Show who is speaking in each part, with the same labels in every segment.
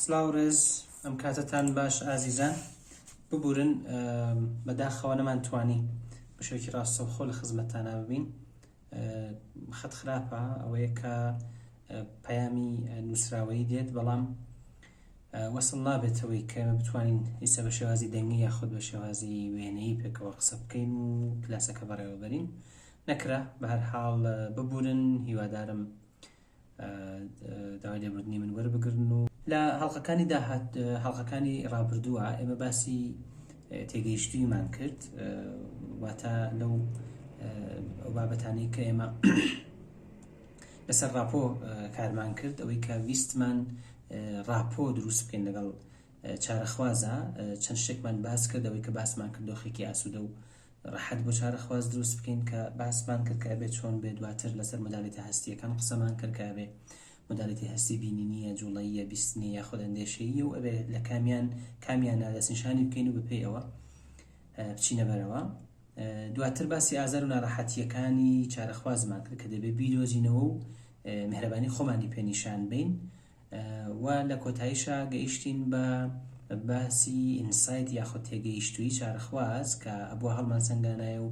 Speaker 1: سڵاو ڕێز ئەم کاتەتان باش ئازیزان ببورن بەداخەوە نەمان توانی بە شێوەیەکی ڕاستەوخۆ لە خزمەتتانا ببین خەت خراپە ئەوەیە کە پەیامی نووسراوەیی دێت بەڵام وەسڵ نابێتەوەی کە ئێمە بتوانین ئیستا بە شێوازی دەنگی یاخود بە شێوازی وێنەیی پێکەوە قسە بکەین و کلاسەکە بەڕێوەبەرین نەکرا بە هەر حاڵ ببورن هیوادارم داوای لێبوردنی من وەربگرن و لە هەڵقەکانی داهات هەڵقەکانی ڕابردووە ئێمە باسی تێگەیشتوویمان کرد واتە لەو ئەو بابەتانەی کە ئێمە لەسەر rapport کارمان کرد ئەوەی کە ویستمان rapport دروست بکەین لەگەڵ چارەخوازە چەند شتێکمان باس کرد ئەوەی کە باسمان کرد دۆخێکی ئاسوودە و ڕەحەت بۆ چارەخواز دروست بکەین کە باسمان کرد کە ئەبێ چۆن بێ دواتر لەسەر modality هەستییەکان قسەمان کرد کە ئەبێ modality هەستی بینینییە جوڵەییە بیستنیە یاخود ئەندێشەییە و ئەبێ لە کامیان کامیانە دەستنیشانی بکەین و بەپێی ئەوە بچینە بەرەوە دواتر باسی ئازار و ناڕەحەتییەکانی چارەخوازمان کرد کە دەبێ بیدۆزینەوە و میهرەبانی خۆمانی پێ نیشان بەین و لە کۆتاییشا گەیشتین بە باسی insight یاخود تێگەیشتوویی چارەخواز کە ئەبووە هەڵمانسەنگانایە و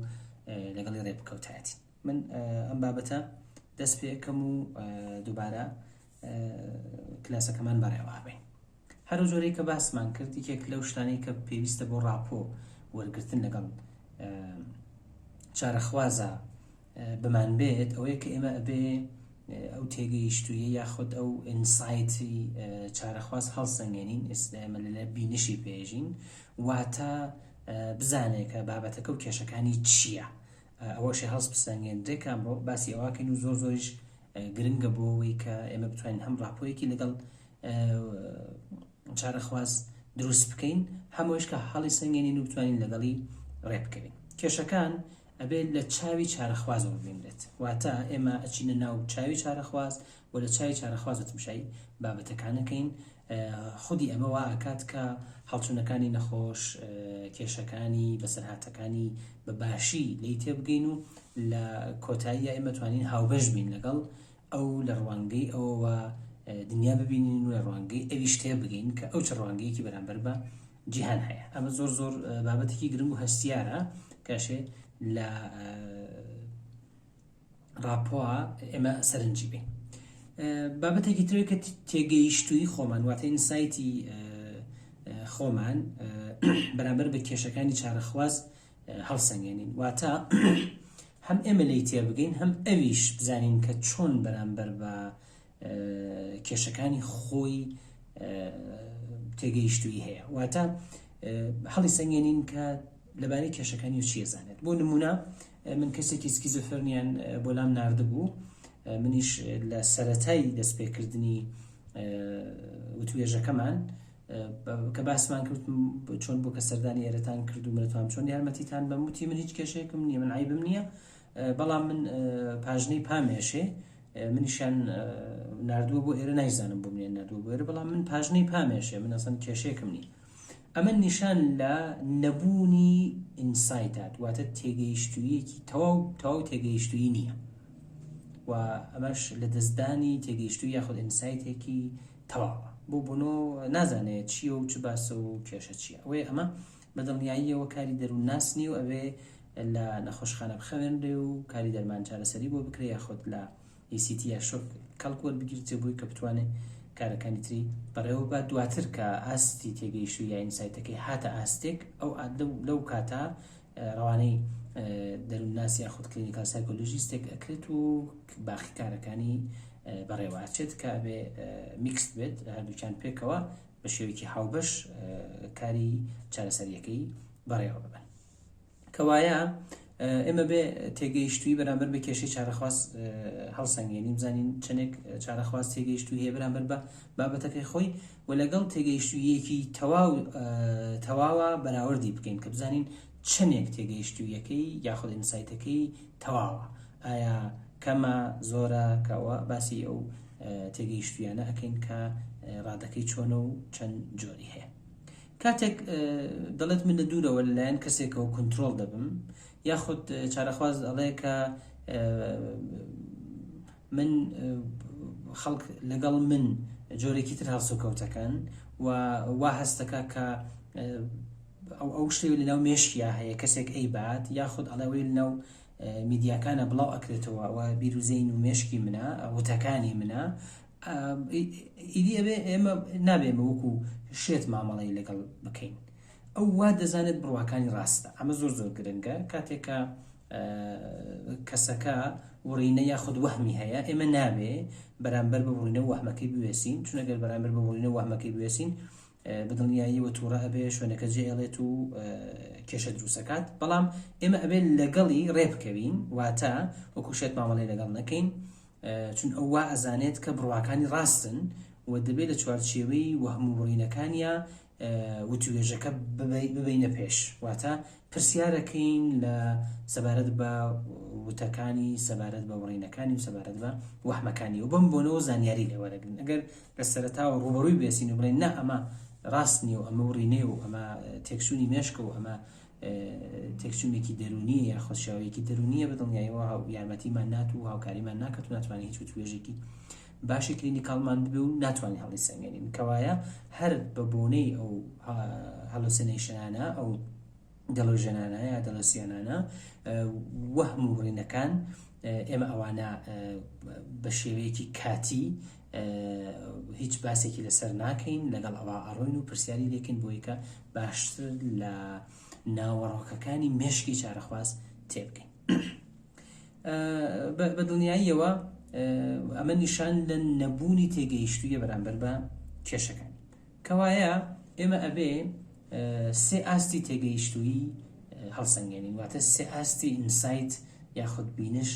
Speaker 1: لەگەڵی ڕێ بکەوتایەتین. من ئەم بابەتە دەست پێ ئەکەم و دووبارە کلاسەکەمان بەڕێوە ئەبەین. هەرو جۆرەی کە باسمان کرد یەکێک لەو شتانەی کە پێویستە بۆ rapport وەرگرتن لەگەڵ چارەخوازە بمان بێت ئەوەیە کە ئێمە ئەبێ ئەو تێگەیشتوویە یاخود ئەو insight ی چارەخواز هەڵسەنگێنین ئێستا ئێمە لە بینشی پێژین واتە بزانێت کە بابەتەکە و کێشەکانی چییە ئەوەشی هەڵس بسەنگێندرێ کە ئەمڕۆ باسی ئەوواکەین و زۆر زۆریش گرنگە بۆ ئەوەی کە ئێمە بتوانین هەم rapport یەکی لەگەڵ چارەخواز دروست بکەین هەمووش کە هەڵی سەنگێنین و بتوانین لەگەڵی ڕێ بکەوین کێشەکان ئەبێت لە چاوی چارەخوازەوە ببینرێت، واتە ئێمە ئەچینە ناو چاوی چارەخواز و لە چاوی چارەخوازەوە تمشای بابەتەکان ئەکەین، خودی ئەمە وا ئەکات کە هەڵچوونەکانی نەخۆش، کێشەکانی، بەسەرهاتەکانی بە باشی لێی تێبگەین و لە کۆتاییا ئێمە توانین هاوبەش بین لەگەڵ ئەو لە ڕوانگەی ئەوەوە دنیا ببینین و لە ڕوانگەی ئەویش تێبگەین کە ئەو چ ڕوانگەیەکی بەرامبەر بە جیهان هەیە ئەمە زۆر زۆر بابەتێکی گرنگ و هەستیارە کەشێ لە rapport ە ئێمە سەرنجی بین بابەتێکی ترێک کە تێگەیشتووی خۆمان واتە insight ی خۆمان بەرامبەر بە کێشەکانی چارەخواز هەڵسەنگێنین واتە هەم ئێمە لی تێبگەین هەم ئەویش بزانین کە چۆن بەرامبەر بە کێشەکانی خۆی تێگەیشتووی هەیە واتە هەڵی سەنگێنین کە لەبارەی کێشەکانی و چیە زانێت بۆ نمونە من کەسێکی سکیزۆفرنیان بۆ لام نردبوو منیش لە سەتای دەستپێکردنی وتوێژەکەمان کە باسمان کرد چۆن بوو کە سەردانی ئێرەتان کرد و منەتوان چۆن یارمەتیتان بەم وتی من هیچ کێشێکم نییە من عیبم نییە بەڵام من پاژنەی پامێشێ منیشیان ناردووە بۆ ئێرە نایزانم بۆ منیان ناردووە بۆ ئێرە بەڵام من پاژنەی پامێشێ من ئەسەن کێشێکم نییە ئەمە نیشان لە نەبوونی insight ات واتە تێگەیشتوویەکی تەواو تەواو تێگەیشتووی نییە و ئەمەش لە دەستدانی تێگەیشتوو یاخود insight ێکی تەواوە بۆ بۆنۆ نازانێت چییە و چ باسە و کێشە چییە ئەوەیە ئەمە بە دڵنیاییەوە کاری دەروونناس نییە و ئەبێ لە نەخۆشخانە بخەوێنرێ و کاری دەرمان چارەسەری بۆ بکرێ یاخود لە ECT یا شۆک کەڵک وەربگیرتێ بۆی کە بتوانێ کارەکانی تری بەڕێوە ببات دواتر کە ئاستی تێگەیشتوو یا insight ەکەی هاتە ئاستێک ئەو لەو کاتە ڕەوانەی دەروونناس یاخود clinical psychologist ێک ئەکرێت و باقی کارەکانی بەڕێوە ئەچێت کە ئەبێ mixed بێت هەردووکیان پێکەوە بە شێوەیەکی هاوبەش کاری چارەسەریەکەی بەڕێوە ببەن. کەوایە ئێمە بێ تێگەیشتووی بەرامبەر بە کێشەی چارەخواز هەڵسەنگێنین بزانین چەندێک چارەخواز تێگەیشتووی هەیە بەرامبەر بە بابەتەکەی خۆی و لەگەڵ تێگەیشتوویەکی تەواو تەواوە بەراوردی بکەین کە بزانین چەندێک تێگەیشتوویەکەی یاخود insight ەکەی تەواوە ئایا کەمە زۆرە کەەوە باسی ئەو تێگەیشتویانە ئەەکەین کە ڕادەکەی چۆنە و چەند جۆری هەیە. کاتێک دەڵێت من لە دوورەوە لەلایەن کەسێکەوە کونترۆڵ دەبم یاخود چارەخواز ئەڵێ کە من خەڵک لەگەڵ من جۆرێکی تر هەڵسوکەوتەکەن و وا هەستەکە کە ئەو ئەو شتەی لەناو مێشکیا هەیە کەسێک ئەیبات یاخود ئەڵێ ئەوەی لەناو میدیاکانە بڵاو ئەکرێتەوە ئەوە بیر و زەین و مێشکی منە وتەکانی منە ئیدی ئەبێ ئێمە نابێ ئێمە وەکو شێت مامەڵەی لەگەڵ بکەین ئەو وا دەزانێت بڕواکانی ڕاستە ئەمە زۆر زۆر گرنگە کاتێک کە کەسەکە وڕینە یاخود وەهمی هەیە ئێمە نابێ بەرامبەر بە وڕینە وەهمەکەی بوێسین چونکە گەر بەرامبەر بە وڕینە وەهمەکەی بوێسین بەدڵنیاییەوە تووڕە ئەبێ شوێنەکە جێ ئەڵێت و کێشە دروستەکات بەڵام ئێمە ئەبێ لەگەڵی ڕێ بکەوین واتە وەکو شێت مامەڵەی لەگەڵ نەکەین چون ئەو وا ئەزانێت کە بڕواکانی ڕاستن و دەبێت لە چوارچێوەی وەهم و وڕینەکانیا وتوێژەکە ببینە پێش واتە پرسیارەکەین لە سەبارەت بە وتەکانی سەبارەت بە وڕینەکانی و سەبارەت بە وەهمەکانی و بەم بۆنەوە زانیاری لێوەرەگرن ئەگەر لە سەرەتاوە ڕووبەڕووی بێسین و بڵێن نا ئەمە ڕاست نییە و ئەمە وڕینەیە و ئەمە تێکچوونی مێشکە و ئەمە تێکچوونێکی دەروونیە یاخود شێواویەکی دەروونیە بە دڵنیاییەوە یارمەتیمان نات و هاوکاریمان ناکات و ناتوانین هیچ وتوێژێکی باشی clinical مان ببێ و ناتوانین هەڵی سەنگێنین کەوایە هەر بە بۆنەی ئەو hallucination انە ئەو delusion انە یا delusion انە وەهم و وڕینەکان ئێمە ئەوانە بە شێوەیەکی کاتی هیچ باسێکی لەسەر ناکەین لەگەڵ ئەوە ئەڕۆین و پرسیاری لێکن بۆی کە باشتر لە ناوەڕۆکەکانی مێشکی چارەخواز تێبگەین بە دڵنیاییەوە ئەمە نیشان لە نەبوونی تێگەیشتوویە بەرامبەر بە کێشەکانی کەوایە ئێمە ئەبێ سێ ئاستی تێگەیشتوویی هەڵسەنگێنین واتە سێ ئاستی insight یاخود بینش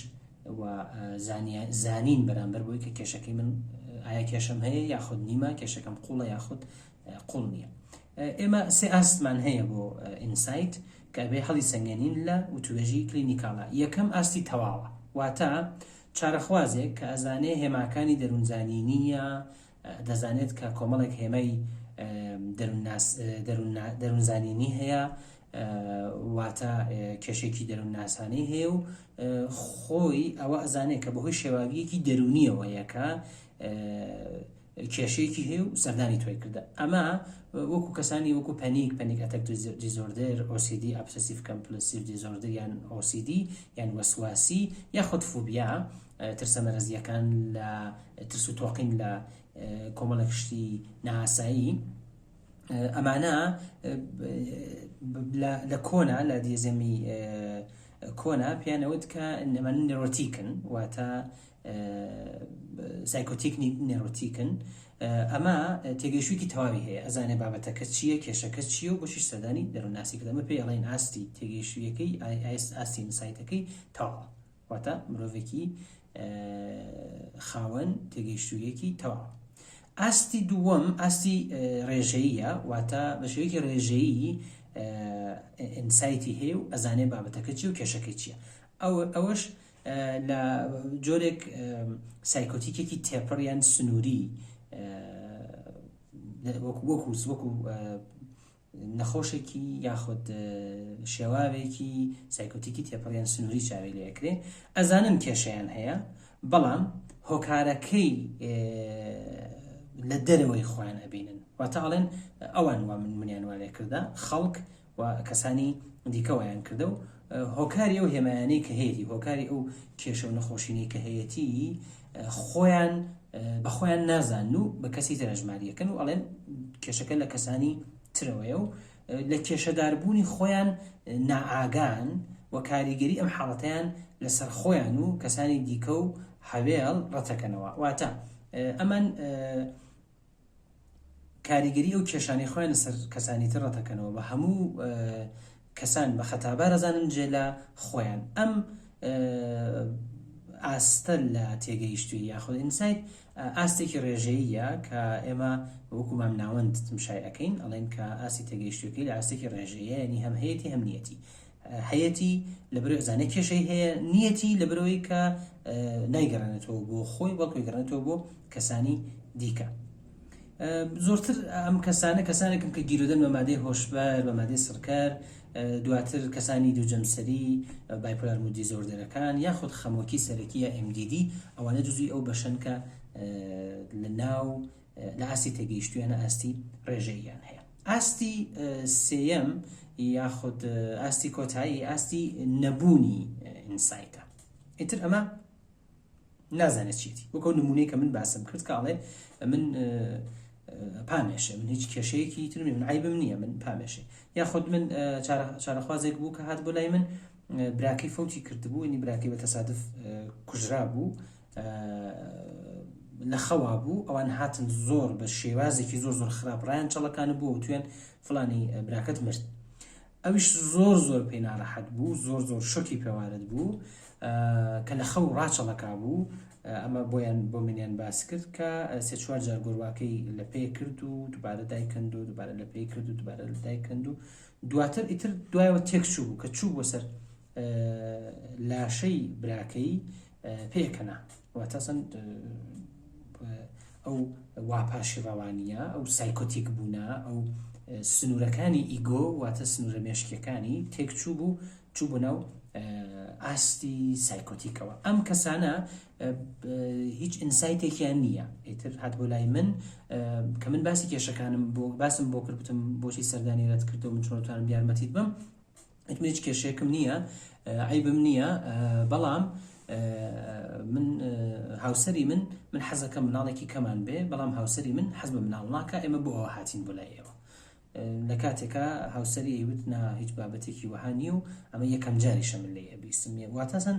Speaker 1: و زانین بەرامبەر بۆی کە کێشەکەی من ئایا کێشەم هەیە یاخود نیمە کێشەکەم قوڵە یاخود قوڵ نییە ئێمە سێ ئاستمان هەیە بۆ insight کە ئەبێ هەڵی سەنگێنین لە وتوێژی clinical ە یەکەم ئاستی تەواوە واتە چارەخوازێک کە ئەزانێ هێماکانی دەروونزانینیە دەزانێت کە کۆمەڵێک هێمای دەروونزانینی هەیە واتە کێشێکی دەروونناسانەی هەیە و خۆی ئەوە ئەزانێت کە بەهۆی شێواویەکی دەرونیەوە یەکە کێشەیەکی هەیە و سەردانی تۆی کردە ئەمە وەکو کەسانی وەکو panic panic attack disorder OCD obsessive compulsive disorder یان OCD یان وەسواسی یاخود فوبیا ترسە مەرەزییەکان لە ترس و تۆقین لە کۆمەڵێک شتی نائاسایی ئەمانە لە کۆنا لە DSM ی کۆنا پیانەوت کە ئەمانە neurotic ن واتە psychotic neurotic ن ئەمە تێگەیشتوویەکی تەواوی هەیە ئەزانێ بابەتەکە چییە کێشەکە چییە و بۆچیش سەردانی دەروونناسی کرد ئەمە پێی ئەڵێن ئاستی تێگەیشتوویەکەی ئاستی insight ەکەی تەواوە واتە مرۆڤێکی خاوەن تێگەیشتوویەکی تەواو. ئاستی دووەم ئاستی ڕێژەییە واتە بە شێوەیەکی ڕێژەیی insight ی هەیە و ئەزانێ بابەتەکە چی و کێشەکەی چییە ئەوەش لە جۆرێک psychotic ێکی تێپەڕ یان سنووری وەکو وەکو وەکو نەخۆشێکی یاخود شێواوێکی psychotic ی تێپەڕیان سنووری چاوی لێ ئەکرێ ئەزانن کێشەیان هەیە بەڵام هۆکارەکەی لە دەرەوەی خۆیان ئەبینن واتە ئەڵێن ئەوان وا من منیان وا لێ کردە خەڵک و کەسانی دیکە وایان کردە و هۆکاری ئەو هێمایانەی کە هەیەی هۆکاری ئەو کێشە و نەخۆشینەی کە هەیەتی خۆیان بە خۆیان نازانن و بە کەسی تر ئەژماریەکەن و ئەڵێن کێشەکە لە کەسانی ترەوەیە و لە کێشەداربوونی خۆیان نائاگان و کاریگەری ئەم حاڵەتەیان لەسەر خۆیان و کەسانی دیکە و حەوێڵ ڕەتەکەنەوە واتە ئەمان کاریگەری ئەو کێشانەی خۆیان لەسەر کەسانی تر ڕەتەکەنەوە بە هەموو کەسان بە خەتابار ئەزانن جێ لە خۆیان ئەم ئاستە لە تێگەیشتووی یاخود insight ئاستێکی ڕێژەییە کە ئێمە وەکو مام ناوەند تمشای ئەەکەین ئەڵێن کە ئاستی تێگەیشتوەکەی لە ئاستێکی ڕێژەیە ینی هەم هەیەی هەم نیەتی هەیەتی لەبەرئەوەی ئەزانێ کێشەی هەیە نیەتی لەبەرئەوەی کە نایگەڕێنێتەوە بۆ خۆی بەڵکو گەڕێنێتەوە بۆ کەسانی دیکە زۆرتر ئەم کەسانە کەسانێکن کە گیرۆدەن بە مادەی هۆشبەر بە مادەی سڕکەر دواتر کەسانی دووجەمسەری bipolar mood disorder ەکان یاخود خەمۆکی سەرەکی یا MDD ئەوانە جزوی ئەو بەشەن کە لە ناو. لە ئاستی تێگەیشتویانە ئاستی ڕێژەییان هەیە. ئاستی سێیەم یاخود ئاستی کۆتایی ئاستی نەبوونی insight ە. ئیتر ئەمە نازانێت چیەتی وەکو نمونەی کە من باسم کرد کاڵێ من پامێشێ من هیچ کێشەیەکی تر من عیبم نییە من پامێشێ یاخود من چارەخوازێک بوو کە هات بۆ لای من براکەی فەوتی کردبوو ینی براکەی بە تەسادف کوژرا بوو لە خەوا بوو ئەوان هاتن زۆر بە شێوازێکی زۆر زۆر خراپ ڕایان چەڵەکان بوو و توێن فلانی براکەت مرد ئەویش زۆر زۆر پێی ناڕەحەت بوو زۆر زۆر شۆکی پێوارد بوو کە لە خەو ڕاچەڵەکا بوو ئەمە بۆیان بۆ منیان باس کرد کە سێ چوار جار گۆرواکەی لە پێ کرد و دووبارە دایکند و دووبارە لە پێی کرد و دووبارە لە دایکند و دواتر ئیتر دوایەوە تێک چوو بوو کە چوو بۆ سەر لاشەی براکەی پێکەنا واتە سەن ئەو واپاشی ڕەوانیە ئەو psychotic بوونە ئەو سنوورەکانی ego واتە سنوورە مێشکیەکانی تێکچوو بوو چوو بۆ ناو ئاستی psychotic ەوە ئەم کەسانە هیچ insight ێکیان نییە ئیتر هات بۆ لای من کە من باسی کێشەکانم بۆ باسم بۆ کرد بتم بۆچی سەردانی ڕەت کردو من چۆنتوانم یارمەتیت بم من هیچ کێشەیەکم نییە عیبم نییە بەڵام من هاوسەری من من حەزەکەم مناڵێکی کەمان بێ بەڵام هاوسەری من حەز بە مناڵ ناکە ئێمە بۆ ئەوە هاتین بۆ لای ئێوە لە کاتێکا هاوسەری ئەیوت نا هیچ بابەتێکی وەها نییە و ئەمە یەکەم جاریشە من لێی ئەبیستم واتاسەن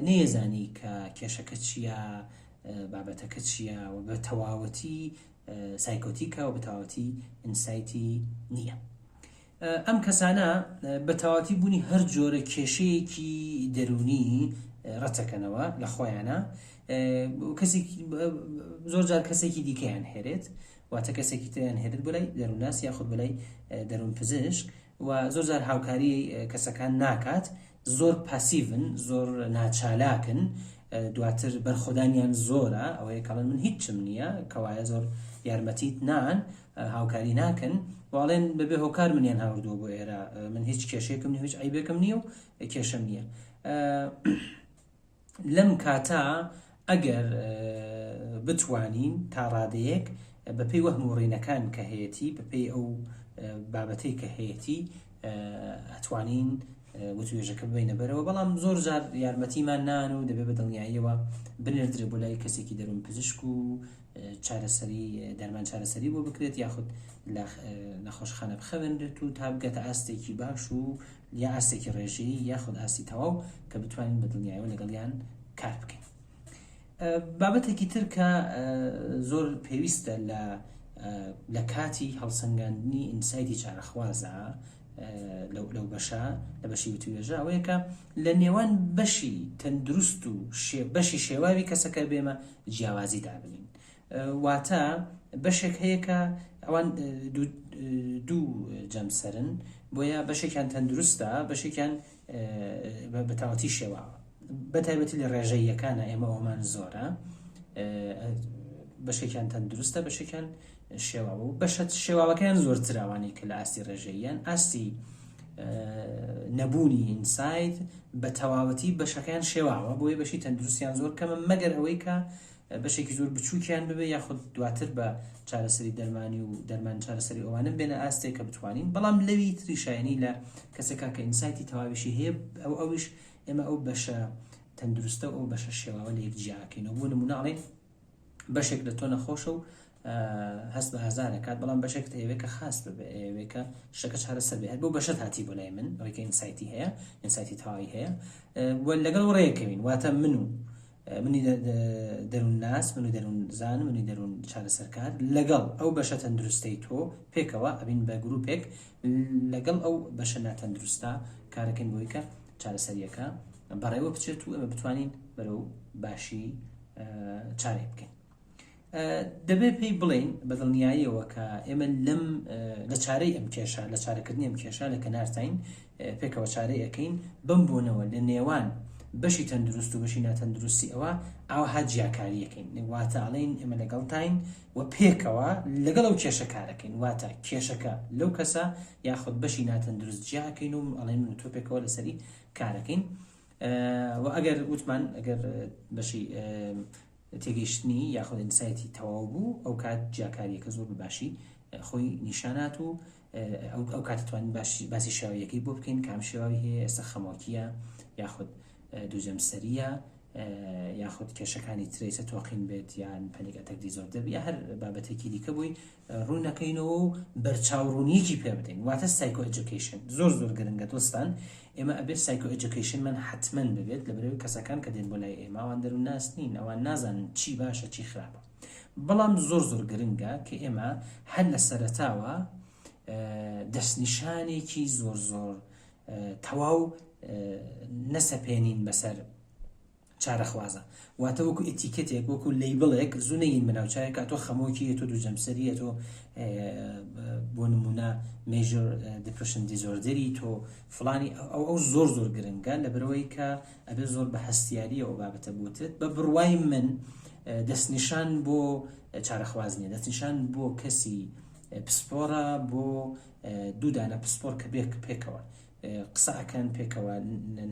Speaker 1: نەیەزانی کە کێشەکە چییە بابەتەکە چییە و بە تەواوەتی psychotic ە و بە تەواوەتی insight ی نییە. ئەم کەسانە بە تەواوەتی بوونی هەر جۆرە کێشەیەکی دەروونی ڕەتەکەنەوە لە خۆیانە کەسێکی زۆر جار کەسێکی دیکەیان هێرێت واتە کەسێکی تریان هێرێت بۆ لای دەروونناس یاخود بۆ لای دەروون پزیشک و زۆر جار هاوکاری کەسەکان ناکات زۆر passive ن زۆر ناچالاکن دواتر بەرخۆدانیان زۆرە ئەوەیە کەڵێن من هیچم نییە کەوایە زۆر یارمەتیت نان هاوکاری ناکەن واڵێن بەبێ هۆکار منیان هاوردووە بۆ ئێرە من هیچ کێشێکم نیە هیچ عیبێکم نییە و کێشەم نییە لەم کاتە ئەگەر بتوانین تا ڕادەیەک بەپێی وەهم و ڕینەکان کە هەیەتی بەپێی ئەو بابەتەی کە هەیەتی ئەتوانین وتوێژەکە ببینە بەرەوە بەڵام زۆر جار یارمەتیمان نان و دەبێ بە دڵنیاییەوە بنێردرێ بۆ لای کەسێکی دەروون پزیشک و چارەسەری دەرمان چارەسەری بۆ بکرێت یاخود لە نەخۆشخانە بخەوێنرێت و تا بگاتە ئاستێکی باش و یا ئاستێکی ڕێژەیی یاخود ئاستی تەواو کە بتوانین بە دڵنیایەوە لەگەڵیان کار بکەین. بابەتێکی تر کە زۆر پێویستە لە لە کاتی هەڵسەنگاندنی insight ی چارەخوازە لەو بەشە لە بەشی وتوێژە ئەوەیە کە لە نێوان بەشی تەندروست و بەشی شێواوی کەسەکە بێمە جیاوازی دابنین واتە بەشێک هەیە کە ئەوان دوو جەمسەرن بۆیە بەشێکیان تەندروستە بەشێکیان بە تەواوەتی شێواوە بە تایبەتی لە ڕێژەیەکانە ئێمە ئەومان زۆرە بەشێکیان تەندروستە بەشێکیان شێواوە و بەشە شێواوەکەیان زۆرتراوانی کە لە ئاستی ڕێژەییان ئاستی نەبوونی insight بە تەواوەتی بەشەکەیان شێواوە بۆیە بەشی تەندروستیان زۆر کەمە مەگەر ئەوەی کە بەشێکی زۆر بچووکیان ببێ یاخود دواتر بە چارەسەری دەرمانی و دەرمان چارەسەری ئەوانە بێنە ئاستێک کە بتوانین بەڵام لەوی تریشایەنی لە کەسێکا کە insight ی تەواویشی هەیە ئەو ئەویش ئێمە ئەو بەشە تەندروستە و ئەو بەشە شێواوە لە یەک جیاکەینەوە بۆ نمونە ئەڵێن بەشێک لە تۆ نەخۆشە و هەست بە ئازارەکات بەڵام بەشێک ئەیەوێ کە خاس ببێ ئەیەوێ کە شتەکە چارەسەر بێ هەر بۆ بەشەت هاتی بۆ لای من ئەوەی کە insight ی هەیە insight ی تەواوی هەیە و لەگەڵ ڕێکەوین واتە من و منی دەروونناس من و دەروونزان منی دەروون چارەسەرکار لەگەڵ ئەو بەشە تەندروستەی تۆ پێکەوە ئەبین بە گروپێک لەگەڵ ئەو بەشە ناتەندروستە کارەکەین بۆی کە چارەسەریەکە بەڕێوە بچێت و ئێمە بتوانین بەرەو باشی چارەی بکەین. دەبێ پێی بڵێین بە دڵنیاییەوە کە ئێمە لەم لە چارەی ئەم کێشە لە چارەکردنی ئەم کێشە لە کەنارتاین پێکەوە چارەی ئەەکەین بەم بۆنەوە لە نێوان بەشی تەندروست و بەشی ناتەندروستی ئەوە ئاوها جیاکاریەکەین واتە ئەڵێین ئێمە لەگەڵتاین و پێکەوە لەگەڵ ئەو کێشە کارەکەین واتە کێشەکە لەو کەسە یاخود بەشی ناتەندروست جیاکەین و ئەڵێن من و تۆ پێکەوە لەسەری کارەکەین و ئەگەر وتمان ئەگەر بەشی تێگەیشتنی یاخود insight ی تەواو بوو ئەو کات جیاکاریەکە زۆر بە باشی خۆی نیشانات و ئەو کات توانین باسی شێواویەکەی بۆ بکەین کام شێواوی هەیە ئێستا خەمۆکیە یاخود دووجەمسەریە یاخود کێشەکانی ترێسە تۆقین بێت یان panic attack disorder یا هەر بابەتێکی دیکە بووی ڕوونەکەینەوە و بەرچاوڕوونیەکی پێ بدەین واتە psychoeducation زۆر زۆر گرنگە دۆستان ئێمە ئەبێت psychoeducation مان حتمما ببێت لە بەرەوەی کەسەکان کە دێن بۆ لای ئێمە ئەوان دەروونناس نین ئەوان نازانن چی باشە چی خراپە بەڵام زۆر زۆر گرنگە کە ئێمە هەر لە سەرەتاوە دەستنیشانێکی زۆر زۆر تەواو نەسەپێنین بەسەر چارەخوازە واتە وەکو ئەتیکەتێک وەکو label ێک زوو نەین بەناوچایەکە تۆ خەمۆکی تۆ دوو جەمسەریە تۆ بۆ نمونە major depression disorder ی تۆ فلانی ئەو ئەو زۆر زۆر گرنگە لە برەوەی کە ئەبێ زۆر بە هەستیاریەوە بابەتە بوترێت بە بڕوای من دەستنیشان بۆ چارەخواز نیە دەستنیشان بۆ کەسی پسپۆرە بۆ دوو دانە پسپۆر کە بێک پێکەوە قسە ئەکەن پێکەوە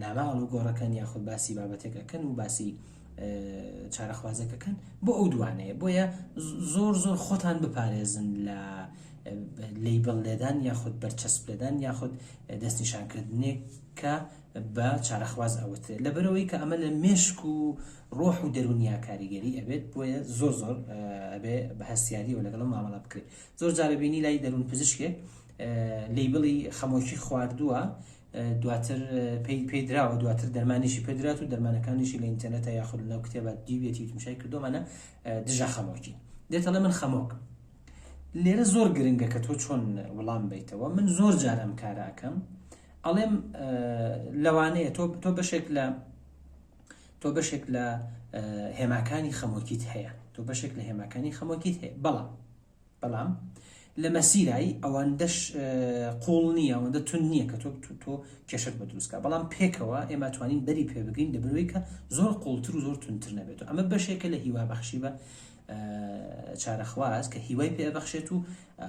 Speaker 1: نامە ئاڵوگۆڕەکەن یاخود باسی بابەتێک ئەکەن و باسی چارەخوازەکەکەن بۆ ئەو دوانەیە بۆیە زۆر زۆر خۆتان بپارێزن لە label لێدان یاخود بەرچەسپ لێدان یاخود دەستنیشانکردنێک کە بە چارەخواز ئەوترێت لەبەرەوەی کە ئەمە لە مێشک و ڕۆح و دەرونیا کاریگەری ئەبێت بۆیە زۆر زۆر ئەبێ بە هەستیاریەوە لەگەڵ مامەڵە بکرێت زۆر جارە بینی لای دەروون پزیشکێک label ی خەمۆکی خواردووە دواتر پێی پێدراوە دواتر دەرمانیشی پێدرات و دەرمانەکانیشی لە ئینتەرنێتە یاخود لەناو کتێبە دیوێتی تمشای کردۆمانە دژە خەمۆکی دێتەڵێ من خەمۆک لێرە زۆر گرنگە کە تۆ چۆن وەڵام بیتەوە من زۆر جار ئەم کارە ئەکەم ئەڵێم لەوانەیە تۆ تۆ بەشێک لە تۆ بەشێک لە هێماکانی خەمۆکیت هەیە تۆ بەشێک لە هێماکانی خەمۆکیت هەیە بەڵام بەڵام لە مەسیرای ئەوەندەش قوڵ نییە ئەوەندە تون نییە کە تۆ تۆ کێشت بە دروستکە بەڵام پێکەوە ئێمە توانین بەری پێ بگرین لە کە زۆر قوڵتر و زۆر تونتر نەبێت و ئەمە بەشێکە لە هیوا بەخشی بە چارەخواز کە هیوای پێ بەخشێت و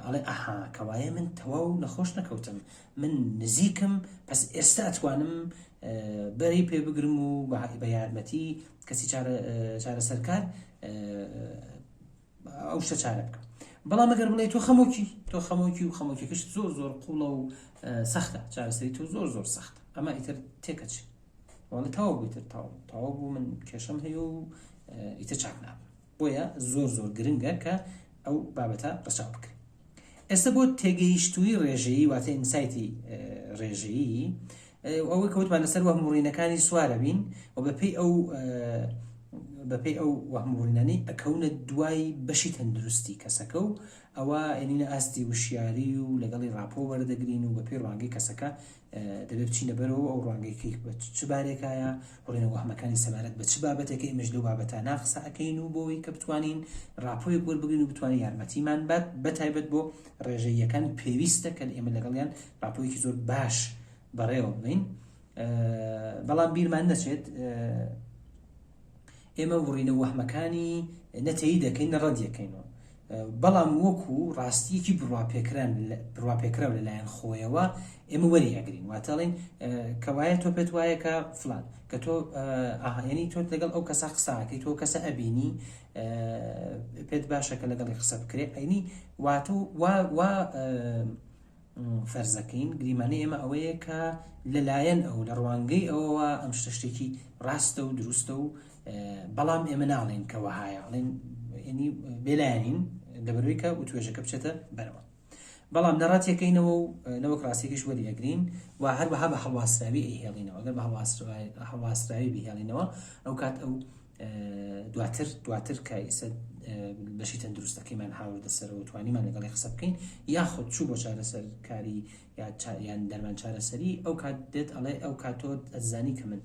Speaker 1: ئەڵێ ئەها کەوایە من تەواو نەخۆش نەکەوتم من نزیکم پس ئێستا ئەتوانم بەری پێ بگرم و بە یارمەتی کەسی چارەسەرکار ئەو شتە چارە بکەم بەڵام ئەگەر بڵێ تۆ خەمۆکی تۆ خەمۆکی و خەمۆکیەکەشت زۆر زۆر قوڵە و سەختە چارەسەری تۆ زۆر زۆر سەختە ئەمە ئیتر تێکەچ وەڵی تەواو بوو ئیتر تەواو تەواو بوو من کێشەم هەیە و ئیتر چاک نابم بۆیە زۆر زۆر گرنگە کە ئەو بابەتە ڕەچاو بکرێت ئێستا بۆ تێگەیشتووی ڕێژەیی واتە insight ی ڕێژەیی ئەوەی کەوتمان لەسەر وەهموڕینەکانی سوارە بین و بەپێی ئەو بەپێی ئەو وەهموڕینانەی ئەکەونە دوای بەشی تەندروستی کەسەکە و ئەوە ئەنینە ئاستی وشیاری و لەگەڵی rapport وەردەگرین و بەپێی ڕوانگەی کەسەکە دەبێت بچینە بەرەوە ئەو ڕوانگەی بە چ بارێکایە وڕینە وەهمەکانی سەبارەت بە چ بابەتێکە ئێمەش لەو بابەتانە قسە ئەکەین و بۆی کە بتوانین rapport ێک وەربگرین و بتوانین یارمەتیمان بات بە تایبەت بۆ ڕێژەییەکان پێویستە کە ئێمە لەگەڵیان rapport ێکی زۆر باش بەڕێوە ببین بەڵام بیرمان نەچێت ئێمە وڕینە وەهمەکانی نەتەیی دەکەین نە ڕەدیەکەینەوە بەڵام وەکو ڕاستیەکی بڕواپێکران بڕواپێکراو لەلایەن خۆیەوە ئێمە وەری ئەگرین واتەڵین کەوایە تۆ پێت وایە کە فلان کە تۆ ئاهێنی تۆ لەگەڵ ئەو کەسە قساکەی تۆ کەسە ئەبینی پێت باشە کە لەگەڵی قسە بکرێ ئەینی واتە وا وا فەرزەکەین گریمانەی ئێمە ئەوەیە کە لەلایەن ئەو لە ڕوانگەی ئەوەوە ئەم شتە شتێکی ڕاستە و دروستە و بەڵام ئێمە ناڵێن کە وەهایە ئەڵێن ینی بێلایەنین لەبەرەوەی کە وتوێژەکە بچێتە بەرەوە بەڵام نەڕاتیەکەینەوە و نەوەک ڕاستیەکەش وەری ئەگرین و هەروەها بە هەڵواسراوی ئەیهێڵینەوە ئەگەر بە هەڵواسراوی بهێڵینەوە ئەو کات ئەو دواتر دواتر کە ئیسە بەشی تەندروستەکەیمان هاوردە سەرەوە توانیمان لەگەڵی قسە بکەین یاخود چوو بۆ چارەسەرکاری یان دەرمان چارەسەری ئەو کات دێت ئەڵێ ئەو کات تۆ ئەزانی کە من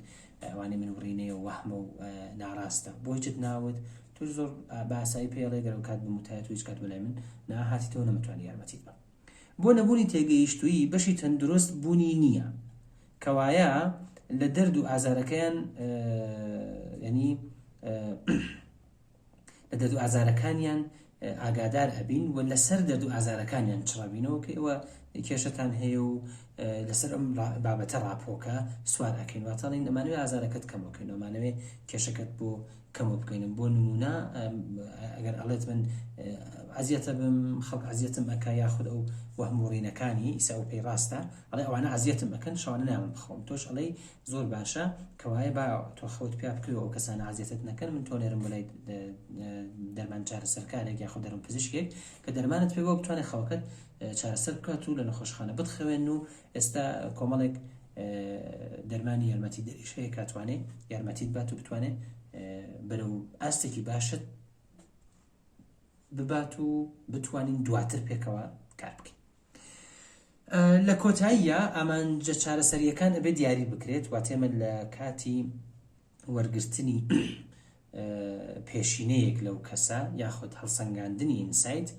Speaker 1: ئەوانەی من وڕینەیە و وەهمە و ناڕاستە بۆ هیچت ناوت تۆ زۆر بە ئاسایی پێڵێ گەر ئەو کات بموتایە تۆ هیچ کات بەلای من ناهاتیتەوە نەمتوانی یارمەتیت بەم بۆ نەبوونی تێگەیشتوویی بەشی تەندروست بوونی نییە کەوایە لە دەرد و ئازارەکەیان ینی لە دەرد و ئازارەکانیان ئاگادار ئەبین و لەسەر دەرد و ئازارەکانیان چڕبینەوە کە ئێوە کێشەتان هەیە و لەسەر ئەم بابەتە rapport ەکە سوار ئەکەین واتەڵین ئەمانەوێ ئازارەکەت کەمەکەین ئەمانەوێ کێشەکەت بۆ. کەمەوە بکەینم بۆ نمونە ئەگەر ئەڵێت من ئەزیەتە بم خەڵک ئەزیەتم ئەکا یاخود ئەو وەهم وڕینەکانی ئیسا ئەو پێی ڕاستە ئەڵێ ئەوانە ئەزیەتم ئەکەن شەوانە ناوم بخەوم تۆش ئەڵێی زۆر باشە کەوایە با تۆ خەوت پیا بکەوێ ئەو کەسانە ئەزیەتت نەکەن من تۆ نێرم بۆ لای دەرمان چارەسەرکارێک یاخود دەرم پزیشکێک کە دەرمانت پێ بۆ بتوانێت خەوەکەت چارەسەر بکات و لە نەخۆشخانە بتخەوێن و ئێستا کۆمەڵێک دەرمانی یارمەتی دەریش هەیە کاتوانێ یارمەتیت بات و بتوانێت بەرەو ئاستێکی باشت ببات و بتوانین دواتر پێکەوە کار بکەین. لە کۆتاییە ئامانجە چارەسەریەکان ئەبێ دیاری بکرێت واتێمە لە کاتی وەرگرتنی پێشینەیەک لەو کەسە یاخود هەڵسەنگاندنی insight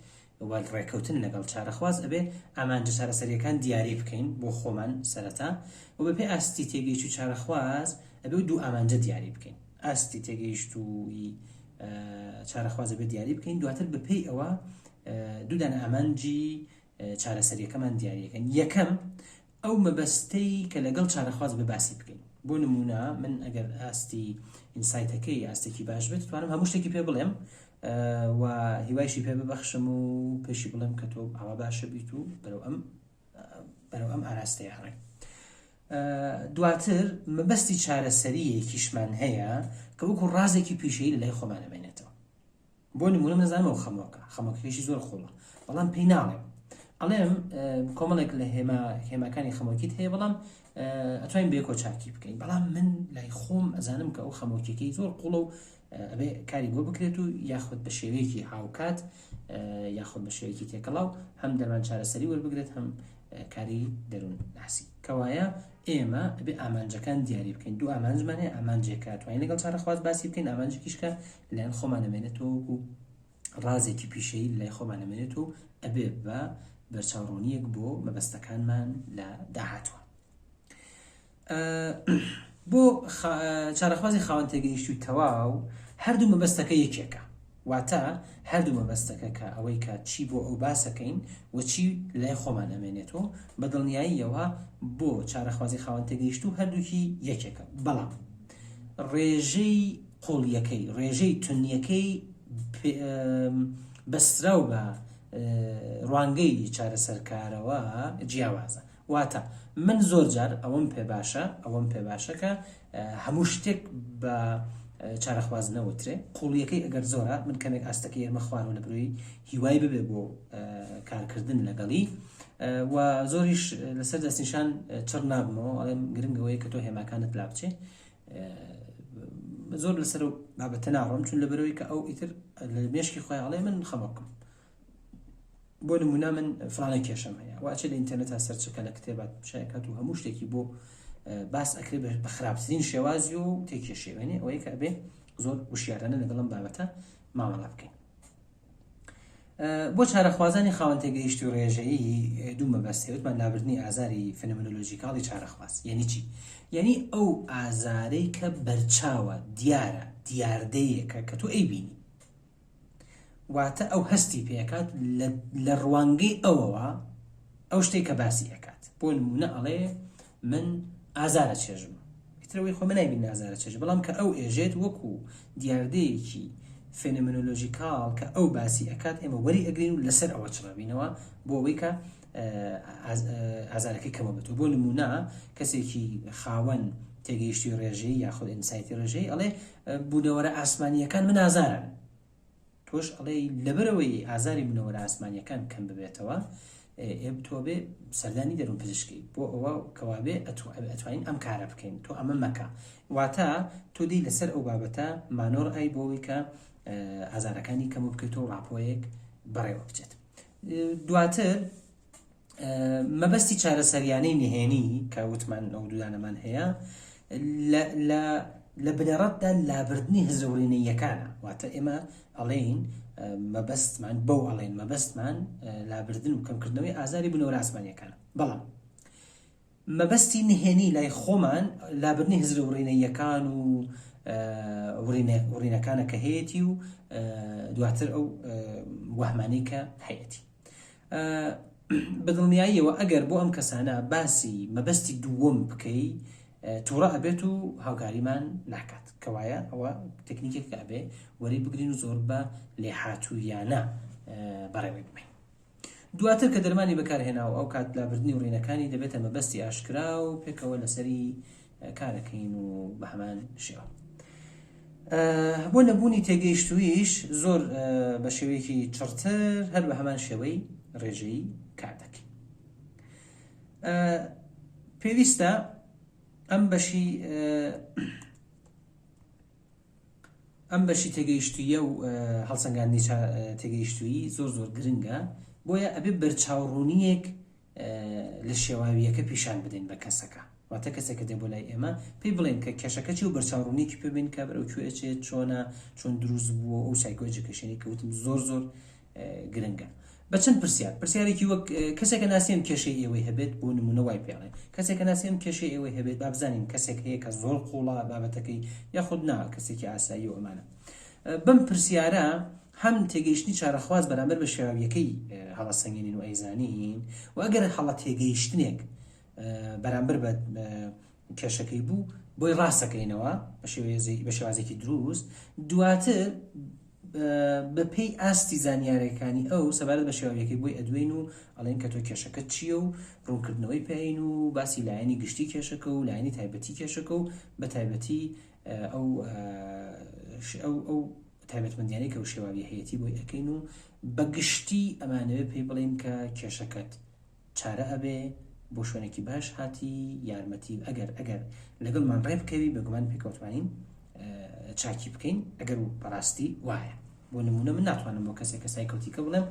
Speaker 1: و ڕێکەوتن لەگەڵ چارەخواز ئەبێ ئامانجە چارەسەریەکان دیاری بکەین بۆ خۆمان سەرەتا و بەپێی ئاستی تێگەیشتوی چارەخواز ئەبێ و دوو ئامانجە دیاری بکەین ئاستی تێگەیشتووی چارەخواز ئەبێ دیاری بکەین دواتر بەپێی ئەوە دوو دانە ئامانجی چارەسەریەکەمان دیاریەکەن یەکەم ئەو مەبەستەی کە لەگەڵ چارەخواز بە باسی بکەین بۆ نمونە من ئەگەر ئاستی insight ەکەی ئاستێکی باش بێت توانم هەموو شتێکی پێ بڵێم و هیوایشی پێ ببەخشم و پێشی بڵێم کە تۆ ئاوا باشە بیت و بەرەو ئەم بەرەو ئەم ئاراستەیە هەڕێ دواتر مەبەستی چارەسەریەکیشمان هەیە کە وەکو ڕازێکی پیشەیی لە لای خۆمان ئەمێنێتەوە بۆ نمونە من ئەزانم ئەو خەمۆکە خەمۆکەکەشی زۆر قوڵە بەڵام پێی ناڵێم ئەڵێم کۆمەڵێک لە هێما هێماکانی خەمۆکیت هەیە بەڵام ئەتوانین بێکۆ چاکی بکەین بەڵام من لای خۆم ئەزانم کە ئەو خەمۆکیەکەی زۆر قوڵە و ئەبێ کاری بۆ بکرێت و یاخود بە شێوەیەکی هاوکات یاخود بە شێوەیەکی تێکەڵاو هەم دەرمان چارەسەری وەربگرێت هەم کاری دەروون ناسی کەوایە ئێمە ئەبێ ئامانجەکان دیاری بکەین دوو ئامانجمان هەیە ئامانجێکە توانین لەگەڵ چارەخواز باسی بکەین ئامانجێکیش کە لایەن خۆمان ئەمێنێتەوە وەکو ڕازێکی پیشەیی لای خۆمان ئەمێنێت و ئەبێ بە بەرچاوڕوونیەک بۆ مەبەستەکانمان لە داهاتوە بۆ چارەخوازی خاوەن تێگەیشتووی تەواو هەردوو مەبەستەکە یەکێکە واتە هەردوو مەبەستەکە کە ئەوەی کە چی بۆ ئەو باسەکەین و چی لای خۆمان ئەمێنێتەوە بە دڵنیاییەوە بۆ چارەخوازی خاوەن تێگەیشتوو هەردووکی یەکێکە بەڵام ڕێژەی قوڵیەکەی ڕێژەی تونیەکەی بەستراو بە ڕوانگەی چارەسەرکارەوە جیاوازە واتە من زۆر جار ئەوەم پێ باشە ئەوەم پێ باشە کە هەموو شتێک بە چارەخواز نەوترێ قوڵیەکەی ئەگەر زۆرە من کەمێک ئاستەکە یەرمە خوارەوە لە برۆی هیوای ببێ بۆ کارکردن لەگەڵی و زۆریش لەسەر دەستنیشان چڕ نابمەوە ئەڵێم گرنگەوەی کە تۆ هێماکانت لا بچێ زۆر لەسەر بابەتە ناڕۆم چون لە بەرەوەی کە ئەو ئیتر لە مێشکی خۆی ئەڵێ من خەمۆکم بۆ نمونە من فلانە کێشەم هەیە واچێ لە ئینتەرنێتا سەرچەکە لە کتێبات شایکات و هەموو شتێکی بۆ باس ئەکرێ بە خراپترین شێوازی و تێکێشێوێنێ ئەوەی کە ئەبێ زۆر وشیارانە لەگەڵم بابەتە مامەڵە بکەین بۆ چارەخوازانی خاوەن تێگەیشتوی ڕێژەیی دوو مەبەست هەیە وتمان لابردنی ئازاری phenomenological ی چارەخواز یعنی چی یعنی ئەو ئازارەی کە بەرچاوە دیارە دیاردەیەکە کە تۆ ئەیبینی واتە ئەو هەستی پێکات لە ڕوانگەی ئەوەوە ئەو شتێک کە باسی ئەکات بۆ نمونە ئەڵێ من ئازارە چێژم ئیترەوەی خۆ من نایبین ئازارە چێژ بەڵام کە ئەو ئێژێت وەکو دیاردەیەکی phenomenological کە ئەو باسی ئەکات ئێمە وەری ئەگرین و لەسەر ئەوە چڕبینەوە بۆ ئەوەی کە ئازارەکەی کەمە بێت بۆ نمونە کەسێکی خاوەن تێگەیشتی ڕێژەی یاخود insight ی ڕێژەی ئەڵێ بوونەوەرە ئاسمانیەکان من ئازارن تۆش ئەڵێی لەبەرئەوەی ئازاری بونەوەرە ئاسمانیەکان کەم ببێتەوە ئێ تۆ بێ سەردانی دەروون پزیشکی بۆ ئەوە کەوابێ ئەتوانین ئەم کارە بکەین تۆ ئەمە مەکە واتە تۆ دی لەسەر ئەو بابەتە مانۆڕ ئەی بۆ ئەوەی کە ئازارەکانی کەم بکەیتەوە ڕاپۆیەک بەڕێوە بچێت دواتر مەبەستی چارەسەریانەی نهێنی کە وتمان ئەو دوودانەمان هەیە لە بنەڕەتدا لابردنی هزرە وڕینەییەکانە واتە ئێمە ئەڵێین مەبەستمان بەو ئەڵێن مەبەستمان لابردن و کەمکردنەوەی ئازاری بنەوەرە ئاسمانیەکانە بەڵام مەبەستی نهێنی لای خۆمان لابردنی هزرە وڕینەییەکان و وڕینەکانە کە هەیەی و دواتر ئەو وەهمانەی کە هەیەی بە دڵنیاییەوە ئەگەر بۆ ئەم کەسانە باسی مەبەستی دووەم بکەی. توڕە ئەبێت و هاوکاریمان ناکات. کەوایە ئەوە تەکنیکێک کە ئەبێ وەری بگرین و زۆر بە لێهاتوویانە بەڕێوەی ببەین. دواتر کە دەرمانی بەکارهێنا و ئەو کات لابردنی وڕینەکانی دەبێتە مەبەستی ئاشکرا و پێکەوە لەسەری کارەکەین و بە هەمان شێوە. بۆ نەبوونی تێگەیشتوویش زۆر بە شێوەیەکی چڕتر هەر بە هەمان شێوەی ڕێژەیی کار دەکەین. پێویستە ئەم بەشی ئەم بەشی تێگەیشتوویە و هەڵسەنگاندنی تێگەیشتوویی زۆر زۆر گرنگە بۆیە ئەبێ بەرچاوڕوونییەک لە شێواوییەکە پیشان بدەین بە کەسەکە واتە کەسێک کە دێ بۆ لای ئێمە پێی بڵێن کە کێشەکە چی و بەرچاوڕوونیەکی پێ بین کە بەرەو کوێ ئەچێت چۆنە چۆن دروست بووە ئەو psychoeducation ی کە وتم زۆر زۆر گرنگە بە چەند پرسیار پرسیارێکی وەک کەسێکە ناسی ئەم کێشەی ئێوەی هەبێت بۆ نمونە وای پێڵێن کەسێکە ناسی ئەم کێشەی ئێوەی هەبێت با بزانین کەسێک هەیە کە زۆر قوڵە بابەتەکەی یاخود نا کەسێکی ئاسایی و ئەمانە بەم پرسیارە هەم تێگەیشتنی چارەخواز بەرامبەر بە شێواویەکەی هەڵەسەنگێنین و ئەیزانین و ئەگەر هەڵە تێگەیشتنێک بەرامبەر بە کێشەکەی بوو بۆی ڕاستەکەینەوە بە شێوازێکی دروست دواتر بە پێی ئاستی زانیارەکانی ئەو سەبارەت بە شێواویەکەی بۆی ئەدوێین و ئەڵێن کە تۆ کێشەکە چییە و ڕوونکردنەوەی پێین و باسی لایەنی گشتی کێشەکە و لایەنی تایبەتی کێشەکە و بە تایبەتی ئەو ئەو ئەو تایبەتمەندیانەی کە شێواوی هەیەی بۆی ئەەکەین و بە گشتی ئەمانەوێ پێی بڵین کە کێشەکەت چارە ئەبێ بۆ شوێنێکی باش هاتی یارمەتی ئەگەر ئەگەر لەگەڵمان ڕێ بکەوی بێگومان پێکەوە توانین چاکی بکەین ئەگەر و بەڕاستی وایە بۆ نمونە من ناتوانم بۆ کەسێک کە psychotic ە بڵێم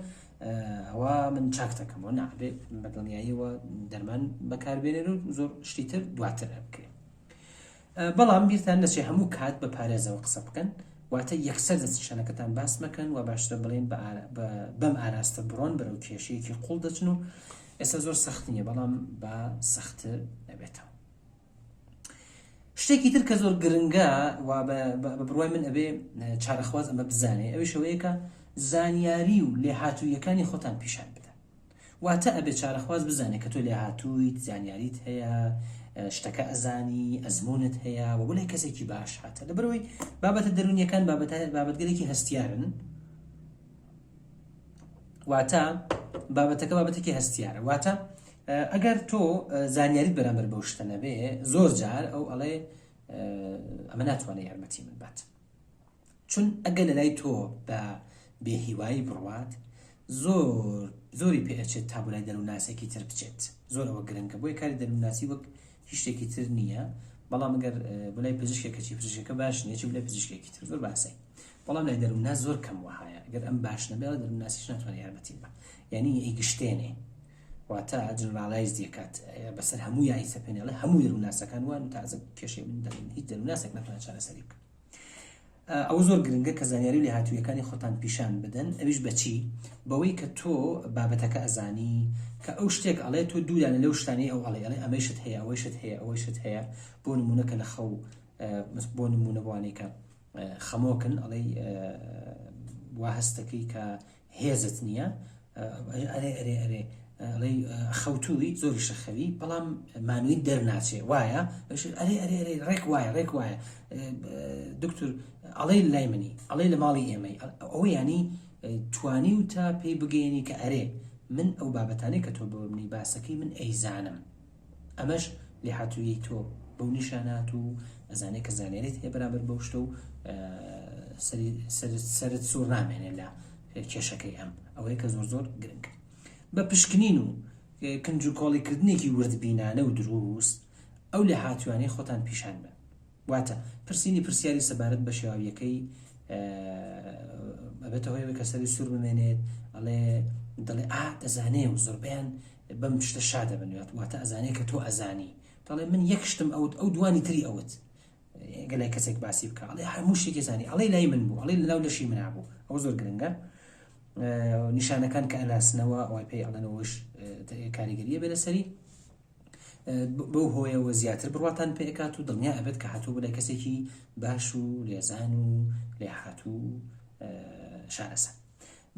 Speaker 1: ئەوە من چاک دەکەمەوە نابێ بە دڵنیاییەوە دەرمان بەکاربێنێر و زۆر شتی تر دواتر بکرێت بەڵام بیرتان نەچێ هەموو کات بە پارێزەوە قسە بکەن، واتە یەکسەر دەستنیشانەکەتان باس مەکەن، وا باشترە بڵێن بەم ئاراستە بڕۆن بەرەو کێشەیەکی قوڵ دەچن و ئێستا زۆر سەخت نییە بەڵام با سەختتر نەبێتەوە. شتێکی تر کە زۆر گرنگە و بە بڕوای من ئەبێ چارەخواز ئەمە بزانێ ئەویش ئەوەیە کە زانیاری و لێهاتوویەکانی خۆتان پیشان بدەن. واتە ئەبێ چارەخواز بزانێ کە تۆ لێهاتوویت، زانیاریت هەیە، شتەکە ئەزانی، ئەزموونت هەیە و بۆ لای کەسێکی باش هاتە. لەبەرئەوەی بابەتە دەروونییەکان بابەتگەلێکی هەستیارن، واتە بابەتەکە بابەتێکی هەستیارە. واتە ئەگەر تۆ زانیاریت بەرامبەر بەو شتە نەبێ، زۆر جار ئەو ئەڵێ ئەمە ناتوانێت یارمەتی من بات. چون ئەگەر لەلای تۆ بە بێ هیوایی بڕوات زۆر زۆری پێ ئەچێت تا بۆ لای دەروونناسێکی تر بچێت زۆر ئەوە گرنگە بۆیە کاری دەروونناسی وەک هیچ شتێکی تر نییە بەڵام ئەگەر بۆ لای پزیشکێک کەچی پزیشکەکە باش نییە چی بۆ لای پزیشکێکی تر زۆر باسەی بەڵام لای دەروونناس زۆر کەم وەهایە ئەگەر ئەم باش نەبێ دەروونناسیش ناتوانێت یارمەتیم بە یعنی ئەیگشتێنێ واتە generalize دەکات بەسەر هەموو یاری سەپێنێڵێ هەموو دەروونناسەکان وان و تازە کێشەی من دەڵێن هیچ دەروونناسێک ناتوانێت چارەسەری بکات ئەوە زۆر گرنگە کە زانیاری و لێهاتوویەکانی خۆتان پیشان بدەن ئەویش بەچی بەوەی کە تۆ بابەتەکە ئەزانی کە ئەو شتێک ئەڵێ تۆ دوودانە لەو شتانەی ئەو ئەڵێ ئەڵێ ئەمەیشت هەیە ئەوەیشت هەیە ئەوەیشت هەیە بۆ نمونە کە لە خەو بۆ نمونە بۆوانەی کە خەمۆکن ئەڵێ وا هەستەکەی کە هێزت نییە ئەرێ ئەرێ ئەرێ ئەڵێی خەوتووی زۆریشە خەوی بەڵام مانویت دەرناچێ وایە ئەرێ ئەرێ ئەرێ ڕێک وایە ڕێک وایە دکتور ئەڵێ لای منی ئەڵێ لە ماڵی ئێمەی ئەوە ینی توانی و تا پێی بگەێنی کە ئەرێ من ئەو بابەتانەی کە تۆ بۆ منی باسەکەی من ئەیزانم ئەمەش لێهاتوویی تۆ بەو نیشانات و ئەزانێت کە زانیاریت هەیە بەرامبەر بەو شتە و سەرت سوور نامێنێت لە کێشەکەی ئەم ئەوەیە کە زۆر زۆر گرنگ بە پشکنین و کنج و کۆڵیکردنێکی وردبینانە و دروست ئەو لێهاتووانەی خۆتان پیشان بن واتە پرسینی پرسیاری سەبارەت بە شێواویەکەی ئەبێتە هۆی ئەوەی کە سەری سوور بمێنێت ئەڵێ دەڵێ ئا دەزانێ و زۆربەیان بەم شتە شا دەبن واتە ئەزانێ کە تۆ ئەزانی دەڵێ من یەک شتم ئەوت ئەو دوانی تری ئەوت گەلای کەسێک باسی بکە ئەڵێ هەموو شتێکی زانی ئەڵێ لای من بوو ئەڵێ لەناو لەشی منا بوو ئەو زۆر گرنگە نیشانەکان کە ئەناسنەوە ئەوەی پێی ئەڵێنەوەش کاریگەریە بێ لەسەری بەو هۆیەوە زیاتر بڕواتان پێ ئەکات و دڵنیا ئەبێت کە هاتوو بۆ لای کەسێکی باش و لێزان و لێهاتوو و شارەزا.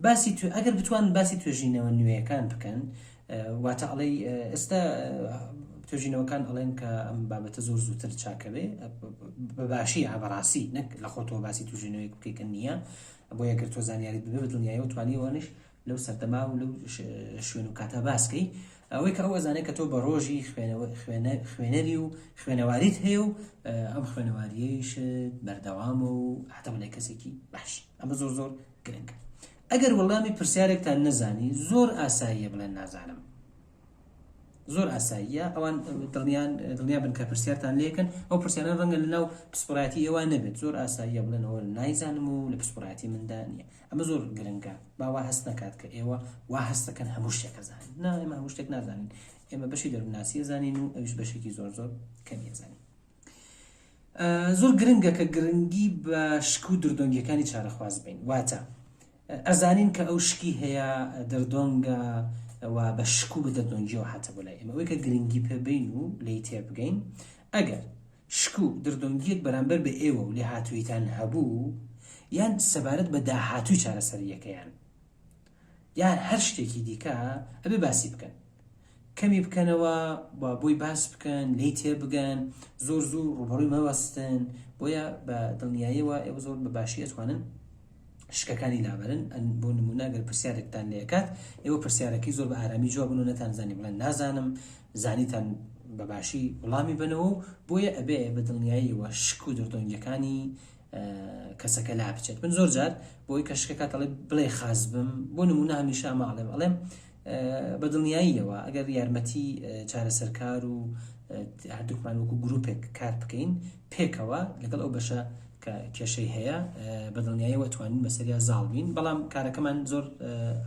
Speaker 1: باسی ئەگەر بتوان باسی توێژینەوە نوێیەکان بکەن واتە ئەڵێی ئێستا. توێژینەوەکان ئەڵێن کە ئەم بابەتە زۆر زووتر چاکەبێ بە باشی یا بەڕاستی نەک لە خۆتەوە باسی توێژینەوەیەک بکەی کە نییە بۆ یەگەر تۆ زانیاریت ببێ بە دڵنیایەوە توانی ئەوانیش لەو سەردەما و لەو شوێن و کاتە باسکەی ئەوەی کە ئەو ئەزانێت کە تۆ بە ڕۆژی خوێنەری و خوێنەواریت هەیە و ئەم خوێنەواریەیش بەردەوامە و هەتا بڵێ کەسێکی باش ئەمە زۆر زۆر گرنگە ئەگەر وەڵامی پرسیارێکتان نەزانی زۆر ئاساییە بڵێن نازانم زۆر ئاساییە ئەوان دڵنیان دڵنیا بن کە پرسیارتان لێکن ئەو پرسیاران ڕەنگە لەناو پسپۆڕایەتی ئێوە نەبێت زۆر ئاساییە بڵێن ئەوە نایزانم و لە پسپۆڕایەتی مندا نییە ئەمە زۆر گرنگە با وا هەست نەکات کە ئێوە وا هەست دەکەن هەموو شتێک ئەزانن نا ئێمە هەموو شتێک نازانین ئێمە بەشی دەروونناسی ئەزانین و ئەویش بەشێکی زۆر زۆر کەمی ئەزانین زۆر گرنگە کە گرنگی بە شک و دردۆنگیەکانی چارەخواز بین واتە ئەزانین کە ئەو شکی هەیە دردۆنگە و بە شک و بە دردۆنگیەوە هاتە بۆ لای ئێمە ئەوەی کە گرنگی پێ بین و لێی تێبگەین ئەگەر شک و دردۆنگیەک بەرامبەر بە ئێوە و لێهاتوویتان هەبوو یان سەبارەت بە داهاتووی چارەسەرییەکەیان یان هەر شتێکی دیکە ئەبێ باسی بکەن کەمی بکەنەوە و بۆی باس بکەن لێی تێبگەن زۆر زوو ڕوبەڕووی مەوەستن بۆیە بە دڵنیاییەوە ئێوە زۆر بە باشی ئەتوانن شکەکانی لابەرن بۆ نمونە گەر پرسیارێکتان لێکات ئێوە پرسیارەکەی زۆر بە ئارامی جوابن و نەتانزانی بڵێن نازانم زانیتان بە باشی وڵامی بنەوە و بۆیە ئەبێ بە دڵنیاییەوە شک و دردۆنگەکانی کەسەکە لا بچێت من زۆر جار بۆی کە شکەکە دەڵێ بڵێ خاس بم بۆ نمونە هەمیشە ئەمە ئەڵێم ئەڵێم بە دڵنیاییەوە ئەگەر یارمەتی چارەسەرکار و هەردووکمان وەکو گروپێک کار بکەین پێکەوە لەگەڵ ئەو بەشە کە کێشەی هەیە بە دڵنیاییەوە توانین بەسەریا زاڵ بین بەڵام کارەکەمان زۆر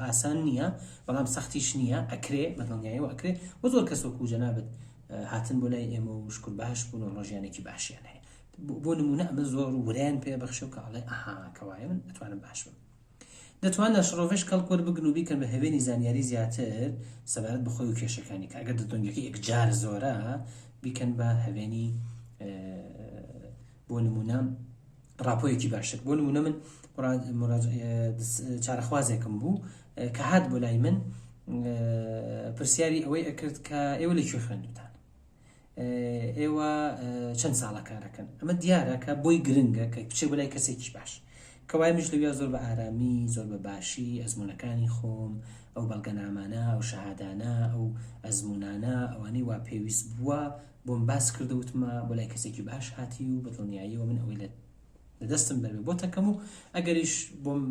Speaker 1: ئاسان نییە بەڵام سەختیش نییە ئەکرێ بە دڵنیاییەوە ئەکرێ و زۆر کەس وەکو جەنابت هاتن بۆ لای ئێمە و شکر باش بوون و ڕۆژیانێکی باشیان هەیە بۆ نمونە ئەمە زۆر وریان پێ بەخشە و کە ئەڵێ ئەها کەوایە من ئەتوانم باش بم دەتوان لە شڕۆڤەش کەڵک وەربگرن و بیکەن بە هەوێنی زانیاری زیاتر سەبارەت بە خۆی و کێشەکانی کە ئەگەر دڵتەنگیەکەی یەکجار زۆرە بیکەن بە هەوێنی بۆ نمونە ڕاپۆیەکی باشتر بۆ نمونە من چارەخوازێکم بوو کە هات بۆ لای من پرسیاری ئەوەی ئەکرد کە ئێوە لە کوێ خوێندوتان ئێوە چەند ساڵە کارەکەن ئەمە دیارە کە بۆی گرنگە کە بچێ بۆ لای کەسێکی باش کەوای مش لەویا زۆر بە ئارامی زۆر بە باشی ئەزمونونەکانی خۆم ئەو بەڵگەنامانە ئەو شەهادانە ئەو ئەزمونانە ئەوانەی وا پێویست بووە بۆم باس کردە وتمە بۆ لای کەسێکی باش هاتی و بە دڵنیاییەوە من ئەوەی لە لە دەستم بەرێ بۆ تەکەم و ئەگەریش بۆم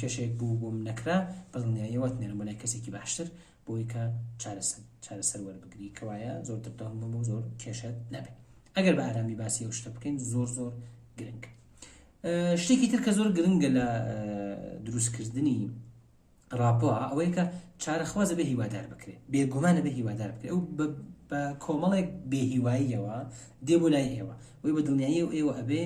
Speaker 1: کێشەیەک بوو بۆم نەکرا بە دڵنیاییەوە نێرم بۆ لای کەسێکی باشتر بۆی کە چارەسەر چارەسەر وەربگری کەوایە زۆر دڵتەنگ مەبە و زۆر کێشەت نەبێ ئەگەر بە ئارامی باسی ئەو شتە بکەین زۆر زۆر گرنگ شتێکی تر کە زۆر گرنگە لە دروستکردنی ڕاپۆ ئەوەیە کە چارەخوازە بێ هیوادار بکرێت بێگومانە بێ هیوادار بکرێت ئەو بە کۆمەڵێک بێهیواییەوە دێ بۆ لای ئێوە وی بە دڵنیایی و ئێوە ئەبێ